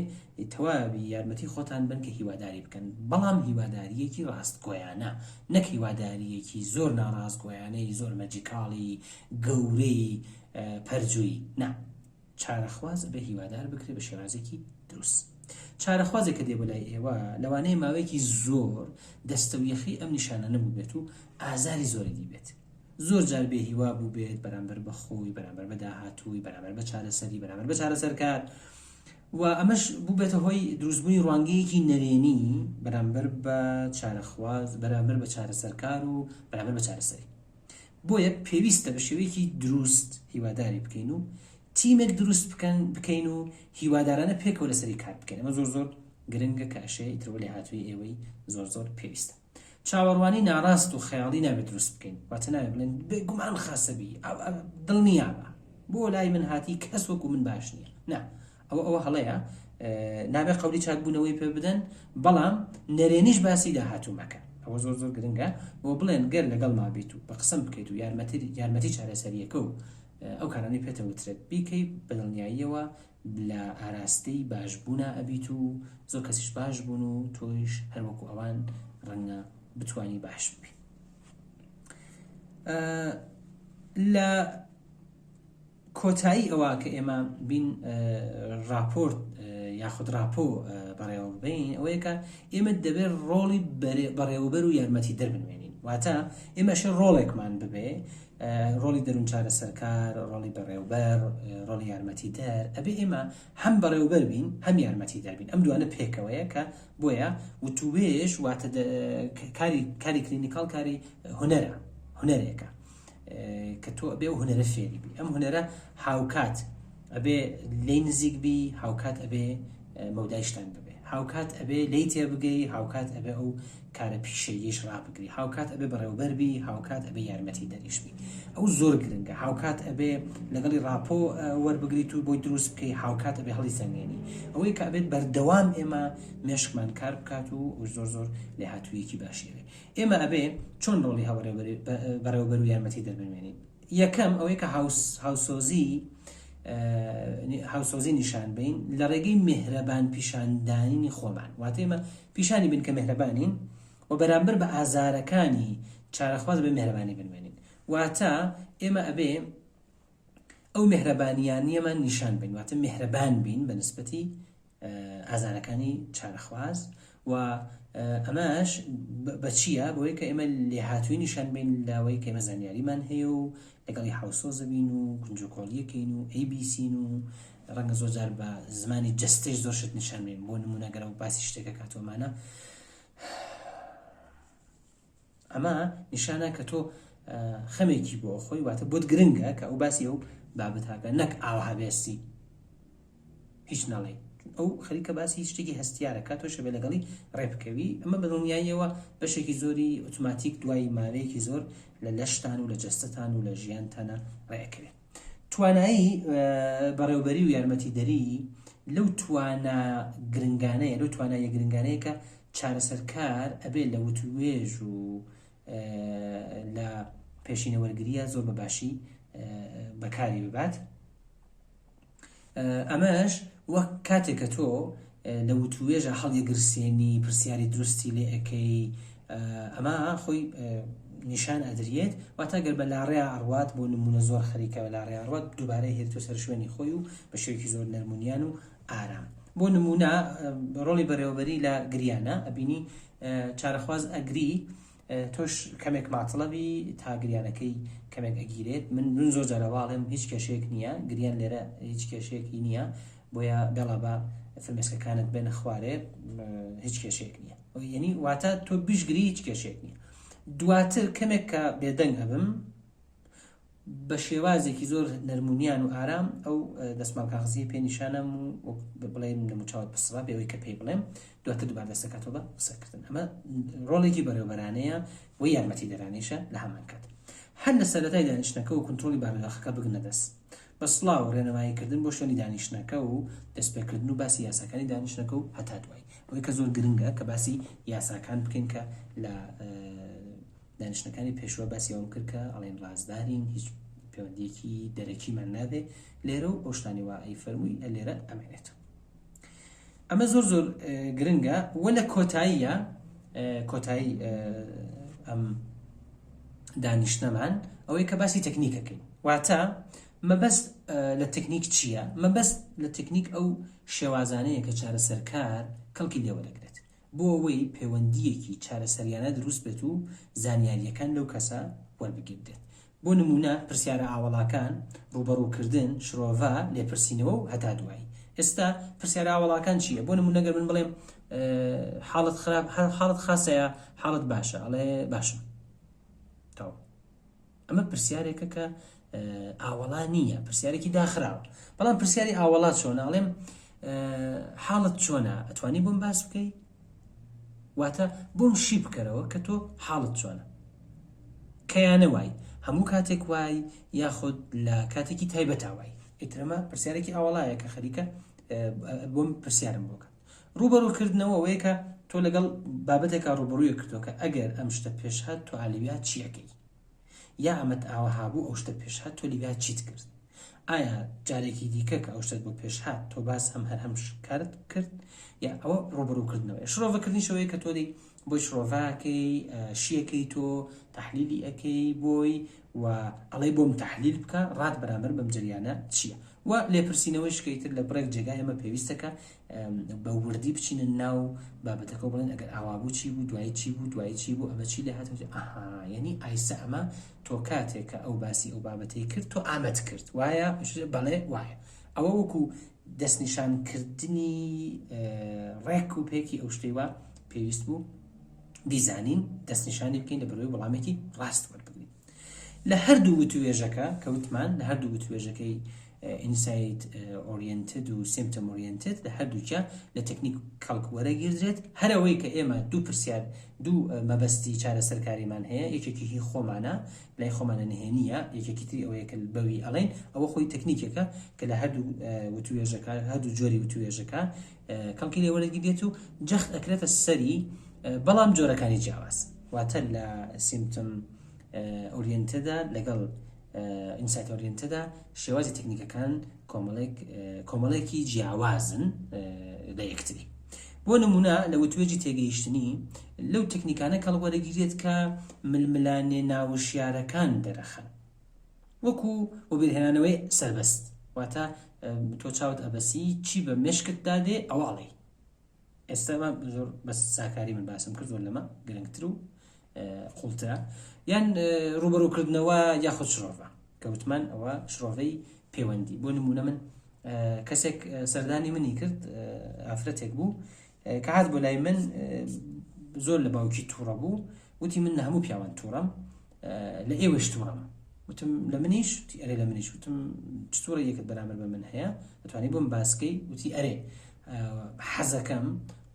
Speaker 1: تەواوی یارمەتی خۆتان بن کە هیواداری بکەن بەڵام هیواداریەکی ڕاستگۆیانە نەک هیواداریەکی زۆر ناڕاستگۆیانەی زۆر magical ی گەورەی پەرجووی نا چارەخواز ئەبێ هیوادار بکرێ بە شێوازێکی دروست چارەخوازێک کە دێ بۆ لای ئێوە لەوانەیە ماوەیەکی زۆر دەستەویەخەی ئەم نیشانانە بووبێت و ئازاری زۆری دیبێت زۆر جار بێ هیوا بووبێت بەرامبەر بە خۆی، بەرامبەر بە داهاتووی، بەرامبەر بە چارەسەری، بەرامبەر بە چارەسەرکار و ئەمەش بووبێتە هۆی دروستبوونی ڕوانگەیەکی نەرێنی بەرامبەر بە چارەخواز، بەرامبەر بە چارەسەرکار و بەرامبەر بە چارەسەری. بۆیە پێویستە بە شێوەیەکی دروست هیواداری بکەین و تیمێک دروست بکەن بکەین و هیوادارانە پێکەوە لەسەری کار بکەین. ئەمە زۆر زۆر گرنگە کە ئەشێ ئیتر لێهاتوویی ئێوەی زۆر زۆر پێویستە. چاوەڕوانی ناڕاست و خەیاڵی نابێت دروست بکەین واتە نابێت بڵێن بێگومان خاسەبی دڵنیابە بۆ لای من هاتی کەس وەکو من باش نییە نا ئەوە ئەوە هەڵەیە نابێت قەولی چاکبوونەوەی پێ بدەن بەڵام نەرێنیش باسی داهاتوو مەکەن ئەوە زۆر زۆر گرنگە بۆ بڵێن گەر لەگەڵ ما بیت و بە قسەم بکەیت و یارمەتی یارمەتی چارەسەریەکە و ئەو کارانەی پێتە وترێت بیکەی بە دڵنیاییەوە لە ئاراستەی باشبوونا ئەبیت و زۆر کەسیش باش بوون و تۆیش هەر وەکو ئەوان ڕەنگە بتوانی باش ببی. لە کۆتایی ئەوە کە ئێمە بین ڕاپۆرت یاخود rapport بەڕێوە ببەین ئەوەیە کە ئێمە دەبێت ڕۆڵی بەڕێوەبەر و یارمەتیدەر بنوێنین واتە ئێمە شێ ڕۆڵێکمان ببێ ڕۆڵی دەروون چارەسەرکار ڕۆڵی بەڕێوبەر ڕۆڵی یارمەتیدەر ئەبێ ئێمە هەم بەڕێوبەر بین هەم یارمەتیدەر بین ئەم دوانە پێکەوەیە کە بۆیە وتوێژ واتە کاری کاری clinical کاری هونەرە هونەرێکە کە تۆ ئەبێ ئەو هونەرە فێری بی ئەم هونەرە هاوکات ئەبێ لێی نزیک بی هاوکات ئەبێ مەودای شتان ببێ هاوکات ئەبێ لێی تێبگەی هاوکات ئەبێ ئەو کارە پیشەییش ڕابگری هاوکات ئەبێ بەڕێوبەر بی هاوکات ئەبێ یارمەتی دەریش بی ئەو زۆر گرنگە هاوکات ئەبێ لەگەڵی rapport وەربگریت و بۆی دروست بکەی هاوکات ئەبێ هەڵی سەنگێنی ئەوەی کە ئەبێت بەردەوام ئێمە مێشکمان کار بکات و زۆر زۆر لێهاتوویەکی باشی ئەبێ ئێمە ئەبێ چۆن ڕۆڵی بەڕێوەبەر و یارمەتیدەر بنوێنین؟ یەکەم ئەوەی کە هاوسۆزی هاوسۆزی نیشان بین لە ڕێگەی مهرەبان پیشاندانینی خۆمان واتە ئێمە پیشانی بین کە مهرەبانین و بەرامبەر بە ئازارەکانی چارەخواز بە مهرەبانی بنوێنین واتە ئێمە ئەبێ ئەو مهرەبانیانیەمان نیشان بین واتە مهرەبان بین بە نسبەتی ئازارەکانی چارەخواز و ئەمەش بە چییە بۆیە کە ئێمە لێهاتووی نیشان بین لەوەی کە ئێمە زانیاریمان هەیە و لەگەڵی هاوسۆزە بین و گونجوکۆڵیەکەین و ئەیبیسین و ڕەنگە زۆر جار بە زمانی جەستەش زۆر شت نیشان بین بۆ نمونە گەرە و باسی شتێکە کاتۆمانە ئەمە نیشانە کە تۆ خەمێکی بۆ خۆی واتە بۆت گرنگە کە ئەو باسی ئەو بابەتاکە نەک ئاوها بێستی هیچ ناڵێ ئەو خەریکە باسی هیچ شتێکی هەستیارە کە تۆ شەبێ لەگەڵی ڕێبکەوی ئەمە بەدڵنیاییەوە بەشێکی زۆری ئۆتوماتیک دوای ماوەیەکی زۆر لە لەشتان و لە جەستەتان و لە ژیانتانە ڕێکەوێت توانایی بەڕێوبەری و یارمەتیدەری لەو توانا گرنگانەیە لەو تواناییە گرنگانەیە کە چارەسەرکار ئەبێ لە وتوێژ و لە پێشینە وەرگریە زۆر بە باشی بەکاری ببات. ئەمەش وەک کاتێک کە تۆ لە وتووێژە هەڵیەگرسێنی پرسیاری دروستی لێ ئەەکەی ئەمە خۆی نیشان ئەدریێت واتە گەر بە لاڕێیا ئەڕوات بۆ نمونە زۆر خەریکە بە لاڕێیا ئەڕوات دووبارە هێرتۆ سەر شوێنی خۆی و بە شێوەیەکی زۆر نەرمونیان و ئارام بۆ نمونە ڕۆڵی بەڕێوەبەری لە گریانە ئەبینی چارەخواز ئەگری تۆش کەمێک ماتڵە بی تا گریانەکەی کەمێک ئەگیرێت من من زۆر جارە واڵێم هیچ کێشەیەک نییە گریان لێرە هیچ کێشەیەکی نییە بۆیە بێڵا بە فرمێسکەکانت بێنە خوارێ هیچ کێشەیەک نییە یعنی واتە تۆ بشگری هیچ کێشەیەک نییە دواتر کەمێک کە بێدەنگ ئەبم بە شێوازێکی زۆر نەرمونیان و ئارام ئەو دەستماڵ کاغزیە پێ نیشانم و بڵێم دەموچاوت پسڕا بێەوەی کە پێی بڵێم دواتر دووبار دەستەکاتەوە بە قسەکردن ئەمە ڕۆڵێکی بەڕێوبەرانەیە و یارمەتی دەرانیشە لە هەمان کات هەر لە سەرەتای دانیشتنەکە و کنترۆڵی بارودۆخەکە بگرنە دەست بە سڵاو و ڕێنماییکردن بۆ شوێنی دانیشتنەکە و دەستپێکردن و باسی یاساکانی دانیشتنەکە و هەتا دوایی ئەوەی کە زۆر گرنگە کە باسی یاساکان بکەین کە لە دانیشتنەکانی پێشوە باسی ئەوم کرد کە ئەڵێن ڕازدارین هیچ پەیوەندیەکی دەرەکیمان نابێ لێرە و ئەو شتانی وا ئەی فەرمووی لێرە ئەمێنێت ئەمە زۆر زۆر گرنگە و لە کۆتاییە کۆتایی ئەم دانیشتنەمان ئەوەی کە باسی تەکنیکەکەین واتە مەبەست لە تەکنیک چییە؟ مەبەست لە تەکنیک ئەو شێوازانەیە کە چارەسەرکار کەڵکی لێوە دەگرێت بۆ ئەوەی پەیوەندییەکی چارەسەریانە دروست بێت و زانیارییەکان لەو کەسە وەربگیردرێت. بۆ نموونە پرسیارە ئاوەڵاکان، ڕووبەڕووکردن، شرۆڤە، لێپرسینەوە و هەتا دوایی. ئێستا پرسیارە ئاوەڵاکان چییە؟ بۆ نموونە گەر من بڵێم حاڵت خراپ حاڵت خاسە یا حاڵت باشە؟ ئەڵێ باشم. تەواو. ئەمە پرسیارێکە کە ئاوەڵا نییە پرسیارێکی داخراوە بەڵام پرسیاری ئاوەڵا چۆنە ئەڵێم حاڵت چۆنە ئەتوانی بۆم باس بکەی واتە بۆم شی بکەرەوە کە تۆ حاڵت چۆنە کەیانە وای هەموو کاتێک وای یاخود لە کاتێکی تایبەتا وای ئیترەمە پرسیارێکی ئاوەڵایە کە خەریکە بۆم پرسیارم بۆکە ڕوبەڕووکردنەوە ئەوەیە کە تۆ لەگەڵ بابەتێکا ڕوبەڕوویە کردووە کە ئەگەر ئەم شتە پێش هات تۆ ئالیویا چیەکەی یا ئەمەت ئاوەها بوو ئەو شتە پێش هات تۆ لیویا چیت کرد ئایا جارێکی دیکە کە ئەو شتت بۆ پێش هات تۆ باس هەم هەر هەم کارت کرد یا ئەوە ڕوبەڕووکردنەوەی شرۆڤەکردنیشەوەی کە تۆ دی بۆی شرۆڤاکەی شیەکەی تۆ تحلیلی ئەەکەی بۆی و ئەڵێ بۆم تحلیل بکە ڕات بەرامبەر بەم جریانە چییە؟ و لێپرسینەوەیش کە ئیتر لە بڕێک جێگا ئێمە پێویستە کە بە وردی بچینە ناو بابەتەکە و بڵێن ئەگەر ئاوا بوو چی بوو دوایی چی بوو دوایی چی بوو ئەمە چی لێ هات ئەها یعنی ئایسە ئەمە تۆ کاتێک کە ئەو باسی ئەو بابەتەی کرد تۆ ئامەت کرد وایە بەڵێ وایە ئەوە وەکو دەستنیشانکردنی ڕێک و پێکی ئەو شتەی وا پێویست بوو بیزانین دەستنیشانی بکەین لە بەرەوەی وەڵامێکی ڕاست وەربگرین لە هەردوو وتوێژەکە کە وتمان لە هەردوو وتوێژەکەی insight oriented و symptom oriented لە هەردووکیا لە تەکنیک کەڵک وەرەگیردرێت هەرەوەی کە ئێمە دوو پرسیار دوو مەبەستی چارەسەرکاریمان هەیە یەکێکی هی خۆمانە لای خۆمانە نهێنیە یەکێکی تری ئەوەیە کە بەوی ئەڵێن ئەوە خۆی تەکنیکێکە کە لە هەردوو وتوێژەکە هەردوو جۆری وتوێژەکە کەڵکی لێ وەرەگیرێت و جەخت ئەکرێتە سەری بەڵام جۆرەکانی جیاواز واتە لە symptom oriented ە لەگەڵ insight oriented ە شێوازی تەکنیکەکان کۆمەڵێک کۆمەڵێکی جیاوازن لە یەکتری بۆ نمونە لە وتوێژی تێگەیشتنی لەو تەکنیکانە کەڵک وەرەگیرێت کە ململانێ ناوشیارەکان دەرەخەن وەکو وەبیرهێنانەوەی سەربەست واتە تۆ چاوت ئەبەسی چی بە مێشکتدا دێ ئەوە ئەڵێی ئێستا زۆر بەس ساکاری من باسم کرد زۆر لەمە گرنگتر و قوڵترە یان ڕوبەڕووکردنەوە یاخود شرۆڤە کە وتمان ئەوە شرۆڤەی پەیوەندی بۆ نمونە من کەسێک سەردانی منی کرد ئافرەتێک بوو کە هات بۆ لای من زۆر لە باوکی تووڕە بوو وتی من لە هەموو پیاوان تووڕەم لە ئێوەش تووڕەم وتم لە منیش وتی ئەرێ لە منیش وتم چ تووڕەیەکت بەرامبەر بە من هەیە دەتوانی بۆم باسکەی وتی ئەرێ حەزەکەم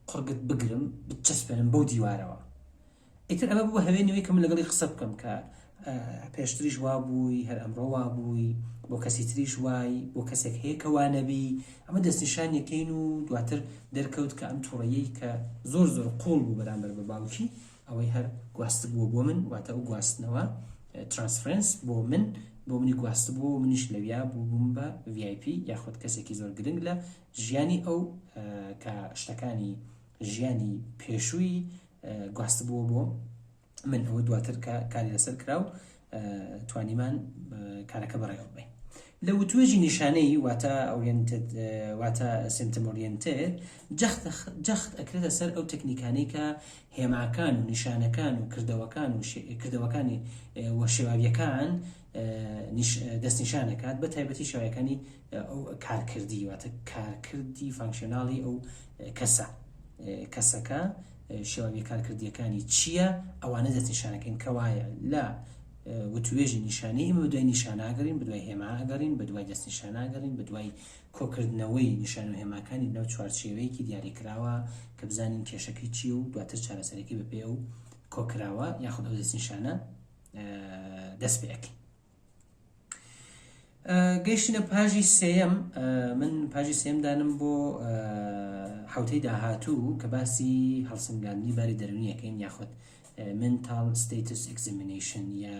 Speaker 1: قڕگت بگرم بچەسپێنم بەو دیوارەوە ئیتر ئەمە بوو هەوێنەوەی کە من لەگەڵی قسە بکەم کە پێشتریش وا بووی هەر ئەمڕۆ وا بووی بۆ کەسی تریش وای بۆ کەسێک هەیە کە وا نەبی ئەمە دەستنیشانیەکەین و دواتر دەرکەوت کە ئەم تووڕەیەی کە زۆر زۆر قوڵ بوو بەرامبەر بە باوکی ئەوەی هەر گواستبووە بۆ من واتە ئەو گواستنەوە transference بۆ من بۆ منی گواستبوو و منیش لەویا بوو بووم بە VIP یاخود کەسێکی زۆر گرنگ لە ژیانی ئەو کە شتەکانی ژیانی پێشووی گواستبووە بۆ من ئەوە دواتر کە کاری لەسەر کرا و توانیمان کارەکە بەڕێوە ببەین لە وتوێژی نیشانەی واتە oriented واتە symptom oriented جەخت جەخت ئەکرێتە سەر ئەو تەکنیکانەی کە هێماکان و نیشانەکان و کردەوەکان و کردەوەکانی و شێواویەکان دەستنیشانەکات بە تایبەتی شێوەکانی ئەو کارکردی واتە کارکردی functional ی ئەو کەسە کەسەکە شێواویە کارکردیەکانی چییە ئەوانە دەستنیشانەکەین کەوایە لە وتوێژی نیشانەی ئێمە بەدوای نیشاناگەڕین بەدوای هێما ئەگەڕین بەدوای دەستنیشاناگەڕین بەدوای کۆکردنەوەی نیشان و هێماکانی ناو چوارچێوەیەکی دیاریکراوە کە بزانین کێشەکەی چییە و دواتر چارەسەرەکەی بەپێی ئەو کۆکراوە یاخود ئەو دەستنیشانە دەست پێ ئەکەین. گەیشتینە پاژی سێیەم من پاژی سێم دانم بۆ حوتەی داهاتوو کە باسی هەڵسەنگاندنی باری دەرونیەکەین یاخود Mental Status Examination یا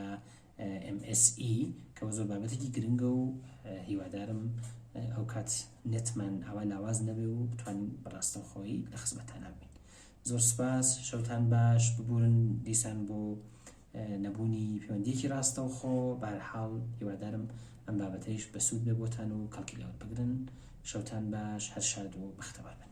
Speaker 1: MSE کە زۆر بابەتێکی گرنگە و هیوادارم ئەو کات نێتمان ئاوا لاواز نەبێ و بتوانین بەڕاستەوخۆیی لە خزمەتانە بین زۆر سپاس شەوتان باش ببورن دیسان بۆ نەبوونی پەیوەندیەکی ڕاستەوخۆ بەهەرحاڵ هیوادارم ئەم بابەتەیش بەسوود بێ بۆتان و کەڵکی لێ وەربگرن شەوتان باش هەر شاد و بەختەوەر بن.